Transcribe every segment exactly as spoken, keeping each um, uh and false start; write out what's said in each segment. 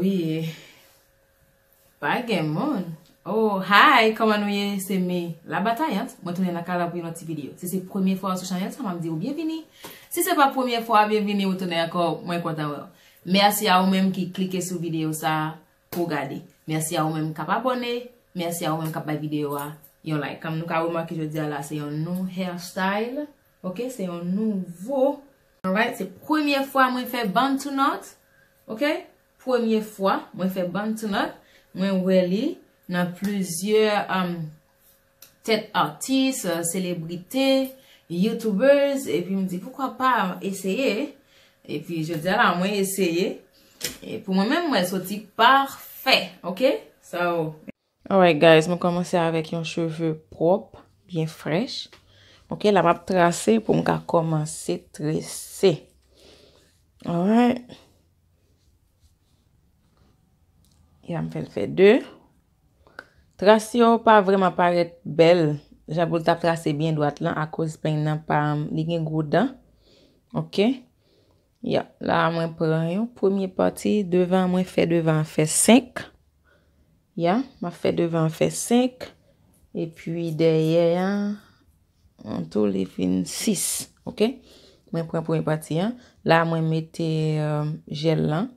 Wi. Pa gen moun. Oh, hi, kòman nou ye? Se me la batayant. Mwen tounen nan kay la pou yon lòt ti videyo. Si se premye fwa w sou chanèl sa, m ap di w byenvini. Si se pa premye fwa, byenvini, ou tounen ankò, mwen kontan wè w. Mèsi a ou menm ki klike sou videyo sa pou w gade. Mèsi a ou menm k ap abòne. Mèsi a ou menm k ap bay videyo a yon like. Kòm nou ka remake jodi a la, se yon nou hairstyle. Ok, se yon nouvo. Alright, se premye fwa mwen fè bun to knot. Ok, premye fwa mwen fè bun to knot. Mwen wè li nan plizyè um, tèt atis, euh, selebrite, youtubers, epi m di poukwa pa eseye. Epi jodi a la mwen eseye. E pou mwen menm mwen soti pafè. Ok, so. Alright guys, mwen kòmanse avèk yon cheve pwòp, byen frèch. Ok, la m ap trase pou m ka kòmanse trese. Alright. Ya, m fè l fè de. Tras yo pa vrèman parèt bèl, jan pou l t ap trase byen dwat lan, akoz peny nan pa, li gen gwo dan. Ok. Ya, la mwen pran yon premye pati, devan mwen fè devan an fè senk. Ya, m ap fè devan an fè senk. Epi dèyè an, an tou li vin sis. Ok? Mwen pran premye pati an. La mwen mete euh, jèl lan.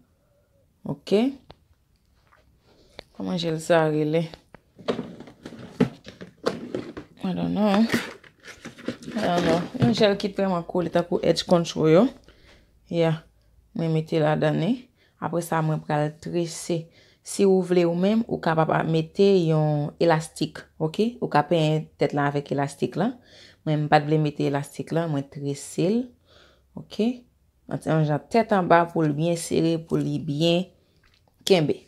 Ok? Kòman jèl sa rele? I don't know. I don't know. Yon jèl ki vrèman kole tankou edge control yo. Ya. Mwen mete ladan li. Apre sa, mwen pral trese. Si ou vle ou menm, ou kapab mete yon elastik, ok? Ou ka penyen tèt la avèk elastik lan. Mwen, m pa t vle mete elastik lan, mwen trese l, ok? Yon ti jan tèt anba pou l byen sere, pou li byen kenbe.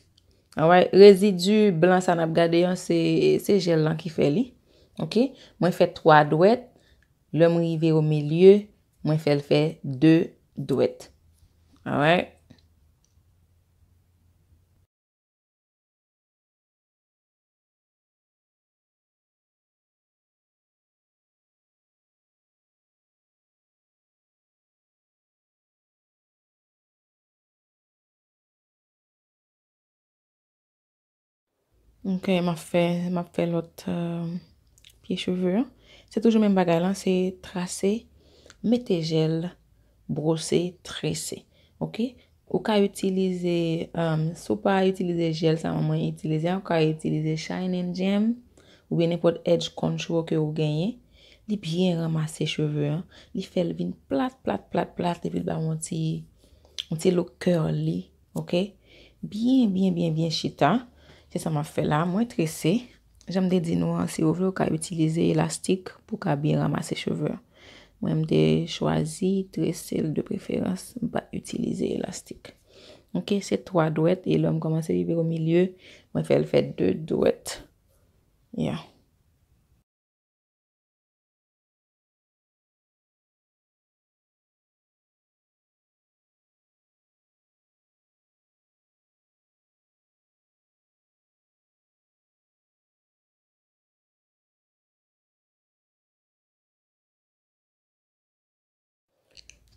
Alright, rezidi blan sa n ap gade an, se, se jèl lan ki fè li. Ok? Mwen fè twa dwèt. Lè m rive o milye, mwen fè l fè de dwèt. Alright? Ok, m ap fè, m ap fè lòt euh, pye cheve an. Se toujou menm bagay lan, se trase, mete jèl, bwose, trese. Ok? Ou ka itilize, um, si w pa itilize jèl sa mwen itilize a, ou ka itilize Shine and Gem oubyen nenpòt edge control ke ou genyen. Li byen ranmase cheve an. Li fè l vin plat, plat, plat, plat, epi l ba w yon ti, yon ti look curly, ok? Byen, byen, byen, byen chita. Se sa m ap fè la. Mwen trese. Jan m te di nou an, si ou vle, ou ka itilize elastik pou w ka byen ranmase cheve an. Mwen, m te chwazi trese l de preferans, m pa t itilize elastik. Ok, se twa dwèt, e lè m kòmanse rive o milye, mwen fè l fè de dwèt. Ya.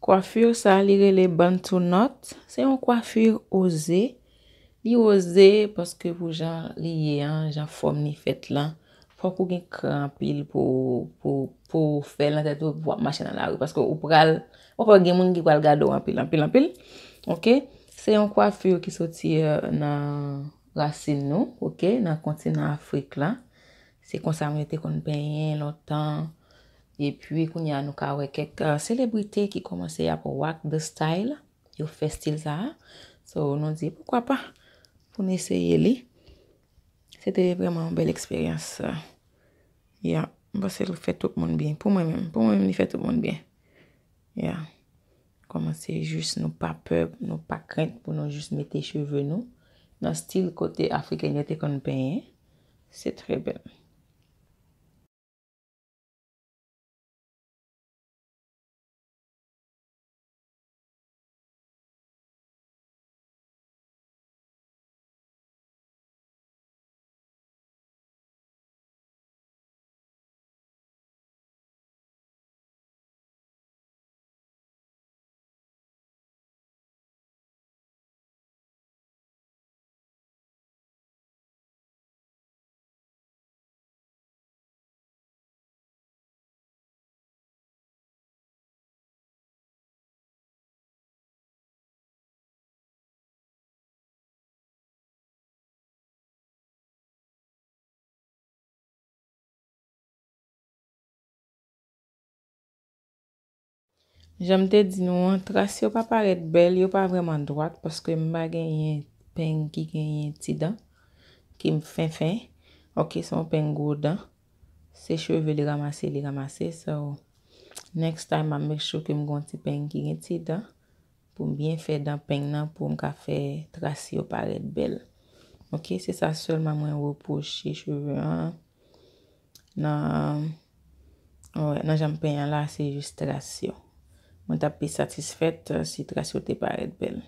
Kwafi sa, li rele Bantu Knot. Se yon kwafi oze. Li oze paske pou jan li ye an, jan fòm li fèt lan, fòk ou gen kran anpil pou, pou, pou w fè l nan tèt ou, pou w ap mache nan lari. Paske ou pral, ou pral gen moun ki pral gade w anpil, anpil, anpil. Ok? Se yon kwafi ki soti euh, nan rasin nou, ok? Nan kontinan Afrik lan. Se konsa mwen te konn penyen lontan. Epi, kounye a, nou ka wè kèk euh, selebrite ki kòmanse ap rock the style. Yo fè stil sa a. So, nou di, poukwa pa pou n eseye li. Se te vrèman yon bèl eksperyans. Ya, m panse l fè tout moun byen. Pou mwen menm, pou mwen menm, li fè tout moun byen. Ya. Kòmanse jis nou pa pè, nou pa krent pou nou jis mete cheve nou nan stil kote Afriken yo te konn penyen. Se trè bèl. Jan m te di nou an, tras yo pa parèt bèl, yo pa vrèman dwat, paske m pa genyen peng ki genyen ti dan, ki m fen fen. Ok, se yon peng gwo dan. Se cheve li ranmase, li ranmase. So, next time, I make sure ke m gon ti peng ki gen ti dan pou m byen fè dan peng nan, pou m ka fè tras yo parèt bèl. Ok, se sa sèlman mwen repwoche cheve an. Nan, wè, nan jan m peng an la, se jis tras yo. Mwen t ap pi satisfèt, euh, si tras yo te parèt bèl.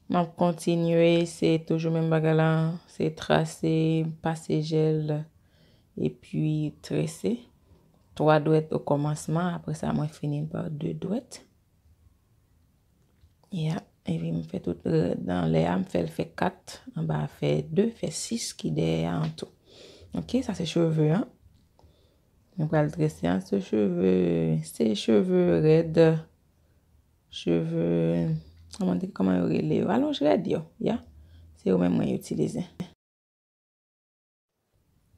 M ap kontinye, se toujou menm bagay la, se trase, pase jèl, epi trese. Twa dwèt o kòmansman, apre sa mwen fini l pa de dwèt. Ya, epi m fè tout rèd anlè a, m fè l fè kat, anba a fè de, fè sis ki dèyè a an tou. Ok, sa se cheve an. Nou pral trese an, se cheve, se cheve rèd, cheve, kòman, kòman yo rele yo? Alonj rèd yo, ya. Se yo menm mwen itilize.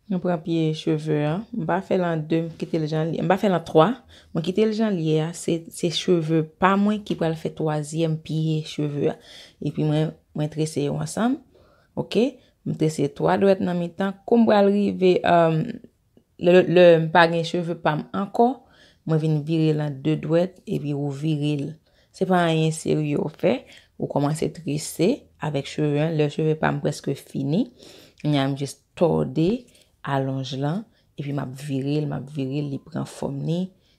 Nou pran pye cheve an. M pa fè l an de, m kite l jan l ye. M pa fè l an twa. Mwen kite l jan l ye a. Se, se cheve pa mwen ki pral fè twazyèm pye cheve a. Epi mwen, mwen trese yo ansanm. Ok? M trese twa dwèt nan mitan. Kou m pral rive, um, lè, lè m pa gen cheve pa m ankò, mwen vin vire l an de dwèt, epi ou vire l. Se pa anyen serye ou fè. Ou kòmanse trese avèk cheve an. Lè cheve pa m prèske fini, kounye a m jis tòde alonj lan, epi m ap vire l, m ap vire l, li pran fòm li.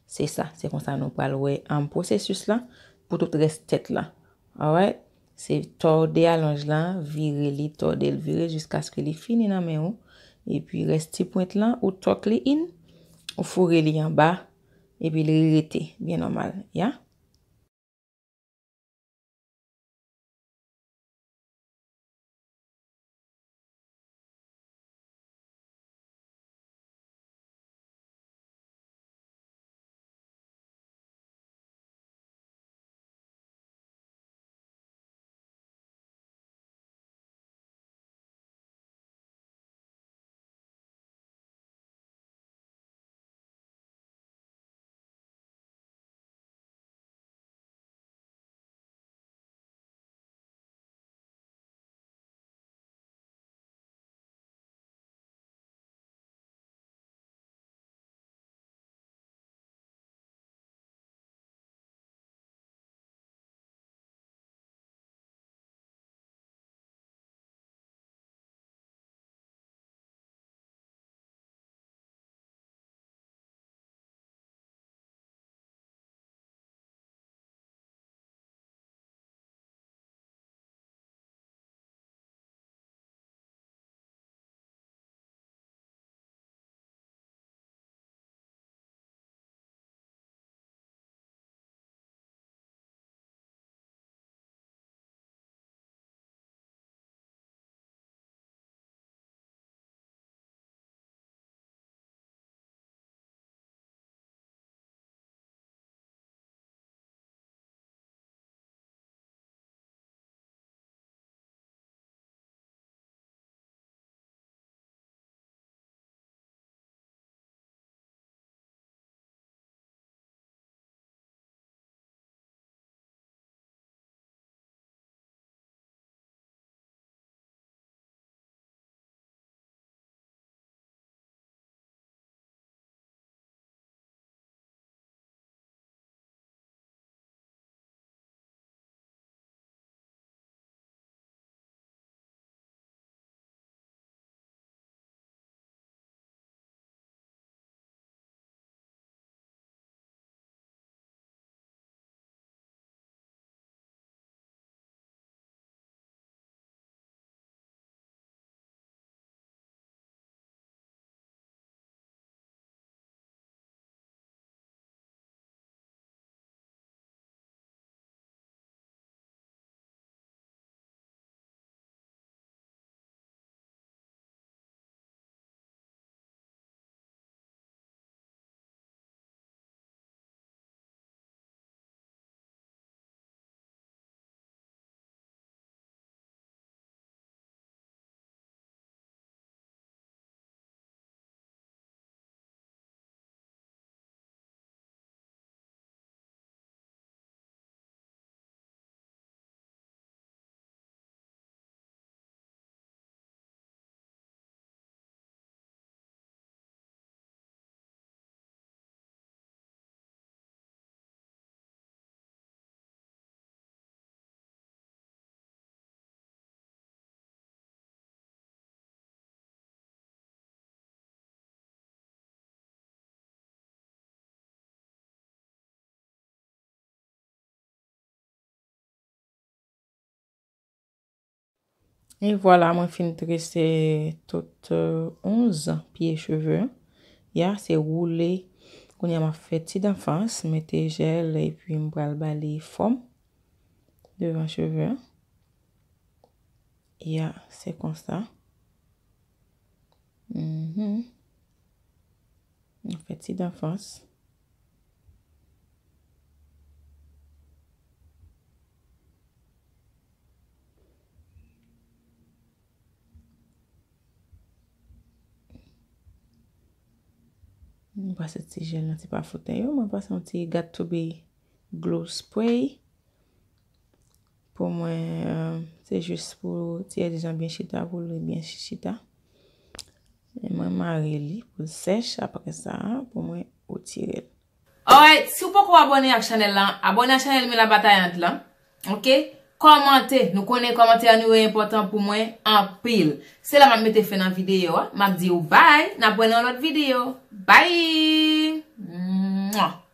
Se sa, se konsa nou pral wè, um, pwosesis lan pou tout rès tèt lan. Alright? Se tòde alonj lan, vire li, tòde l, vire jiskaske li fini nan men ou. Epi rès ti pwent lan, ou tuck li in, ou foure li anba, epi li rete byen nòmal, ya. E vwala, mwen fin trese tout euh, onz pye cheve. Ya, se woule. Kounye a m ap fè ti danfans, mete jèl, epi m pral ba li fòm devan cheve. Ya, se konsa. Mhm. M fè ti danfans. Mwen pase ti jèl nan ti pafouten yo. Mwen pase yon ti Got To Be Glow Spray. Pou mwen, euh, se jis pou ti èdijan byen chita, pou li byen chita. E mwen mare li pou l sèch. Apre sa, pou mwen retire l. Alright, si w poko abòne ak chanèl lan, abòne ak chanèl Mila Batayant lan. Ok? Kòmante. Nou konnen kòmantè nou yo enpòtan pou mwen anpil. Se la m ap mete fen nan videyo a. M ap di w bye. N ap wè nan lòt videyo. Bye! Mwah!